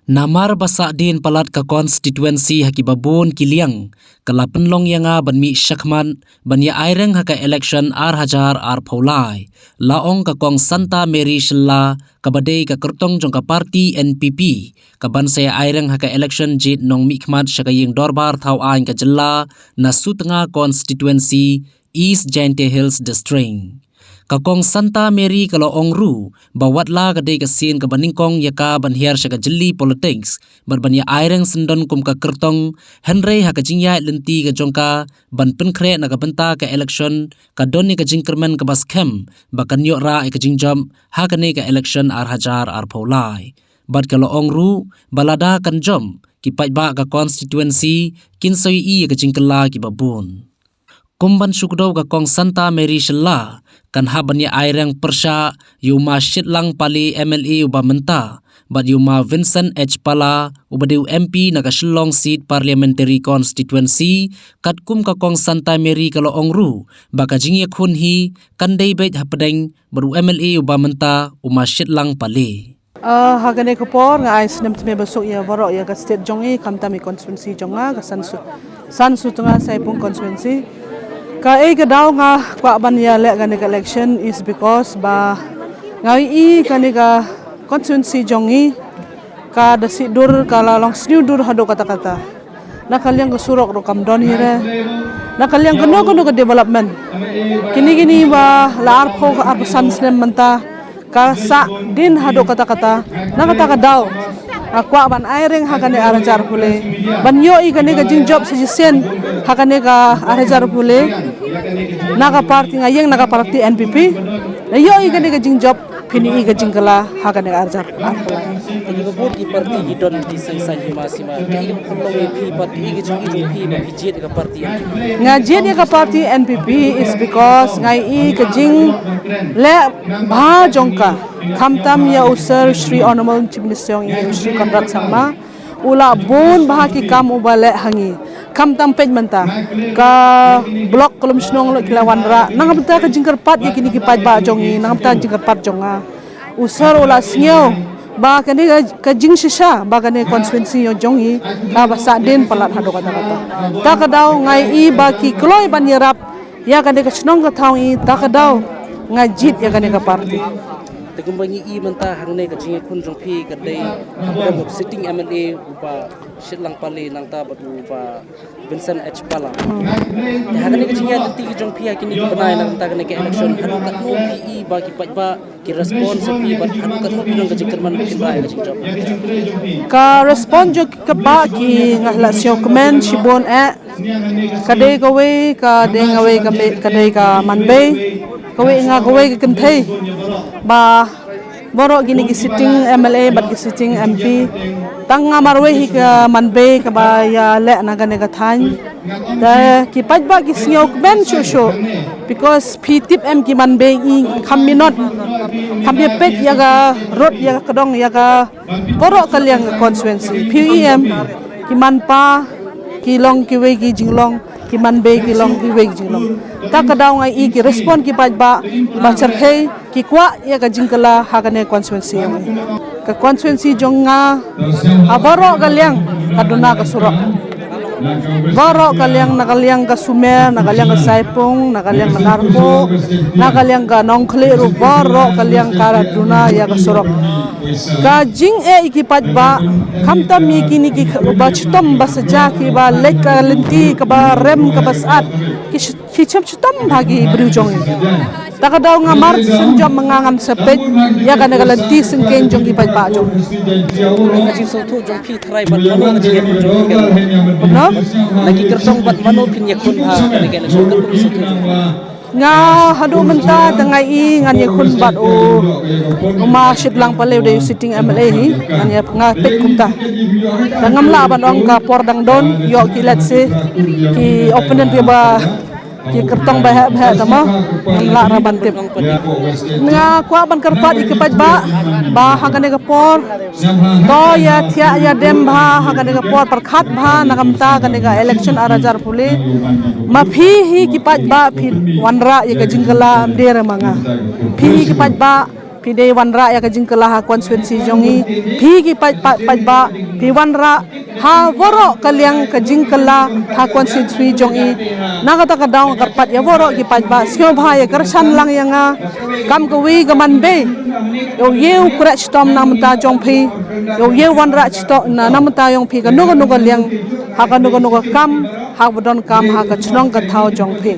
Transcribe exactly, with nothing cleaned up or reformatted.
Namar ba sah dien palat ka constituency ha kiba bun ki liang, ka la pynlong ïa nga ban mih shakhmat ban ïa aireng ha ka election ar hajar arphew lai. La ong ka Kong Santa Mary Shylla, kaba dei ka kyrtong jong ka party N P P, ka ban sa ïa aireng ha ka election jied nongmihkhmat sha ka ïing dorbar thaw aiñ ka jylla na Sutnga constituency, East Jaintia Hills District. Ka Kong Santa Mary ka la ong ruh ba watla ka dei ka sien kaba nyngkong ïa ka ban hiar sha ka jylli politics bad ban ïa aireng syndon kum ka kyrtong, hynrei ha ka jingïaid lynti ka jong ka ban pynkhreh na ka bynta ka election, ka don ïa ka jingkyrmen kaba skhem ba kan ïoh rah ïa ka jingjop ha kane ka election ar hajar arphew lai. Bad ka la ong ruh ba lada kan jop, ki paidbah ka constituency kin sa ïohi ïa ka jingkylla kiba bun. Kum ban shu kdew, ka Kong Santa Mary Shylla kan hap ban ïa aireng pyrshah ïa u Ma Shitlang Pale, M L A uba mynta, bad ïa u Ma Vincent H Pala, uba dei u M P na ka Shillong Seat Parliamentary Constituency. Katkum ka Kong Santa Mary, ka la ong ruh ba ka jingïakhun hi kan dei beit hapdeng bad u M L A uba mynta, u Ma Shitlang Pale. Ah, ha kane ka por nga ai snem thymmai basuk ïa baroh ïa ka state jong i, khamtam i constituency jong nga, ka San Su-, San Sutnga Saipung constituency. Kaei ka daw nga kwah ban ïa leh kane ka election is because ba nga i kane ka constituency jong i ka da sih dur, ka la long sniew dur haduh katta katta. Na ka liang ka surok ruh kam don hi re. Na ka liang kano kano ka development. Kine kine ba la arphew ka arphew san snem mynta, ka sah dien haduh katta katta. Na kata ka daw nga kwah ban aireng ha kane ar hajar arphew lai ban ïoh i kane ka jingjop shisien ha kane ka ar hajar arphew lai. Na ka party, nga ïeng na ka party N P P, na ïoh i kane ka jingjop, phin i ka jingkylla ha kane ka ar hajar arphew lai. Te kiba bun ki party ki don ki seng saiñ hima sima, kaei kaba pynlong ïa phi bad kaei ka jingim jong phi ba phi jied ïa ka party N P P? Nga jied ïa ka party N P P is because nga i ka jingleh bha jong ka, khamtam ïa u Sir Shri Honorable Chief Minister jong i, u Shri Conrad Sangma, u la bun bha ki kam uba leh ha ngi. Khamtam peit mynta ka block Kyllum Shnong la ki la wanrah na ka bynta ka jingkyrpad ïa kine ki paidbah jong ngi, na ka bynta ka jingkyrpad jong nga. U Sir u la sngew ba kane ka, ka jingshisha ba kane constituency jong ngi kaba sah dien palat haduh katta katta. Ta ka daw nga i ba ki kloi ban ïarap ïa kane ka shnong ka thaw i, ta ka daw nga jied ïa kane ka party. Te kumba ngi i mynta hangne, ka jingïakhun jong phi ka dei hapdeng u sitting M L A uba Shitlang Pale nangta bad uba Vincent H Pala. Te ha kane ka jingïaid lynti ka jong phi ha kine ki bnai na ka bynta kane ka election, haduh katno phi i ba ki paidbah ki respond ïa phi bad haduh katno phi don ka jingkyrmen ba kin rah ïa ka jingjop? Ka respond jong ki paidbah ki, nga la sngew kmen shibun eh. Ka dei kawei, ka dei nga wei ka me-, ka dei ka man bei. Kawei nga kawei ka kynthei ba baroh kine ki sitting M L A bad ki sitting M P, tang nga marwei hi ka man bei kaba ïaleh na kane ka thaiñ. Te ki paidbah ki sngew kmen shuh shuh, because phi tip em, ki man bei i kham minot, kham ïa peit ïa ka rud, ïa ka kdong, ïa ka baroh ka liang ka constituency. Phi i em, ki man pa ki long kiwei ki jinglong, ki man bei ki long kiwei ki jinglong. Ta ka daw nga i ki respond ki paidbah ba shyrkhei, ki kwah ïa ka jingkylla ha kane constituency jong i. Ka constituency jong nga ha baroh ka liang ka duna ka surok. Baroh ka liang, na ka liang ka Sumer, na ka liang ka Saipung, na ka liang ka Narpuh, na ka liang ka Nongkhlieh ruh, baroh ka liang ka duna ïa ka surok. Ka jingeh ïa ki paidbah, khamtam ïa kine ki ba chitom ba saja, kiba leit ka lynti kaba rem kaba sat, ki sh-, ki chem chitom ha ki briew jong i. Ta ka daw nga mar shen jop ma nga, ngam sa peit ïa kane ka lynti syngkien jong ki paidbah jong i. Ka jingsngewthuh jong phi tharai bad mano ka jingïakhun jong phi ka? No? Na ki kyrtong bad mano phin ïakhun ha kane ka election, ka jingsngewthuh jong phi? Nga haduh mynta te nga i ngan ïakhun bad u, u Ma Shitlang Pale, u dei u sitting M L A hi, ngan ïa, nga peit kumta. Te ngam lah ban ong ka por dang don, ïoh ki, let's say, ki opponent kiba ki kyrtong ba heh ba heh, tama ngam lah ra ban tip. Nga kwah ban kyrpad ïa ki paidbah ba ha kane ka por to ïa thiah ïa dem bha ha kane ka por, pyrkhat bha na ka bynta kane ka election ar hajar arphew lai. Ma phi hi ki paidbah phi wanrah ïa ka jingkylla, ym dei re ma nga. Phi hi ki paidbah Phi dei wanrah ïa ka jingkylla ha constituency jong i. Phi ki paidbah, paidbah, phi wanrah ha waroh ka liang ka jingkylla ha constituency jong i. Na kata ka daw nga kyrpad ïa waroh ki paidbah, sngewbha ïa kyrshan lang ïa nga. Kam ka wi ka man bei. Ïoh ïew khreh chitom na mynta jong phi. Ïoh ïew wanrah chitom na, na mynta jong phi kano kano ka liang. Ha kano kano ka kam, ha ba donkam, ha ka chnong ka thaw jong phi.